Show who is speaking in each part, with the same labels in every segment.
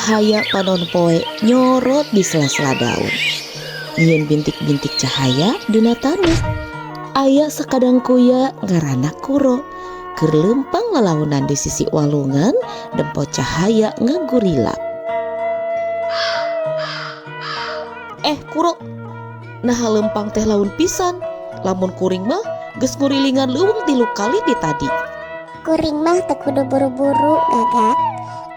Speaker 1: Cahaya panon poe nyorot di sela-sela daun. Nyieun bintik-bintik cahaya dina taneuh. Aya sakadang kuya ngaranna Kuro. Keur leumpang lalaunan di sisi walungan nempo cahaya ngagurilap. Eh Kuro, naha leumpang teh laun pisan. Lamun kuring mah geus ngurilingan leuweung 3 kali ti tadi.
Speaker 2: Kuring mah teu kudu buru-buru Gagak.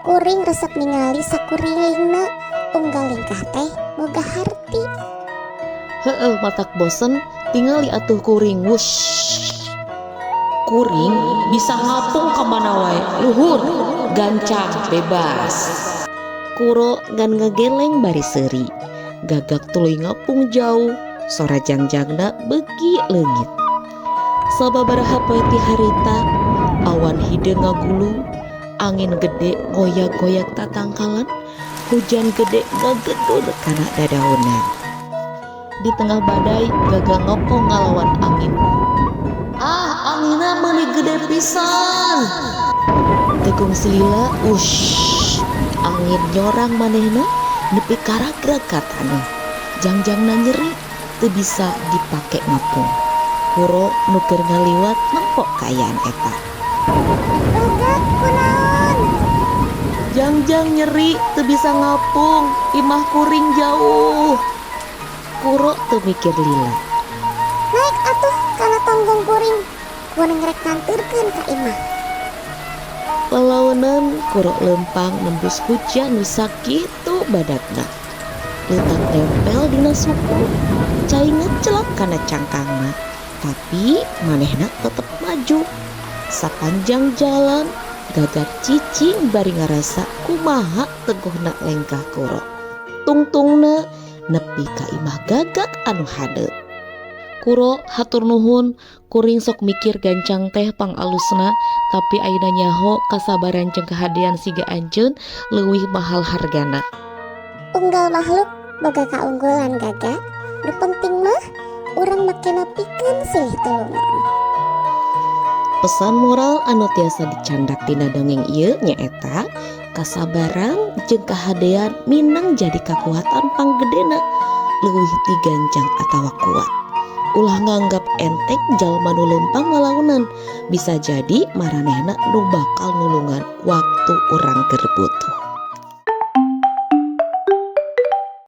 Speaker 2: Kuring resep ningali sakurilingna. Unggal lingkah teh boga harti.
Speaker 1: Heeh, matak bosen tingali atuh kuring wush. Kuring bisa ngapung ka mana wae, luhur, gancang, bebas. Kuro ngan ngageleng bari seuri. Gagak tuluy ngapung jauh, sora jangjangna beuki leungit. Sababaraha poe ti harita, awan hideung ngagulung, angin gede ngoyak-goyak tatangkalan, hujan gede ngagedur kana dadaunan. Di tengah badai, Gagak ngopong ngalawan angin. Ah, anginna meuni gede pisan. Teu kungsi lila, ush, angin nyorang manehna nepi karagrag ka taneuh. Jangjangna nyeri, teu bisa dipake ngapung. Kuro nu keur ngaliwat nempo kaayaan eta.
Speaker 2: Gagak kunaon?
Speaker 1: Jangjang nyeri teu bisa ngapung, imah kuring jauh. Kuro teu mikir lila.
Speaker 2: Naik atuh kana tonggong kuring. Kuring rek nganterkeun ka imah.
Speaker 1: Lalaunan Kuro leumpang nembus hujan nu sakitu badatna. Leutak nempel dina suku, cai ngecelak kana cangkangna. Tapi manehna tetep maju. Sapanjang jalan Gagak cicing bari ngarasa kumaha teguhna lengkah Kuro. Tungtungna nepi ka imah Gagak anu hadeut. Kuro hatur nuhun, kuring sok mikir gancang teh pangalusna, tapi ayeuna nyaho kasabaran jeung kahadean siga anjeun leuwih mahal hargana.
Speaker 2: Unggal makhluk boga kaunggulan Gagak, nu penting mah urang makena pikeun silih tulungan.
Speaker 1: Pesan moral anu tiasa dicandak tina dongeng ieu nyaeta kasabaran jeung kahadean minang jadi kakuatan panggedena leuwih ti gancang atawa kuat. Ulah nganggap enteng jalma nu leumpang lalaunan, bisa jadi maranehna nu bakal nulungan waktu urang keur butuh.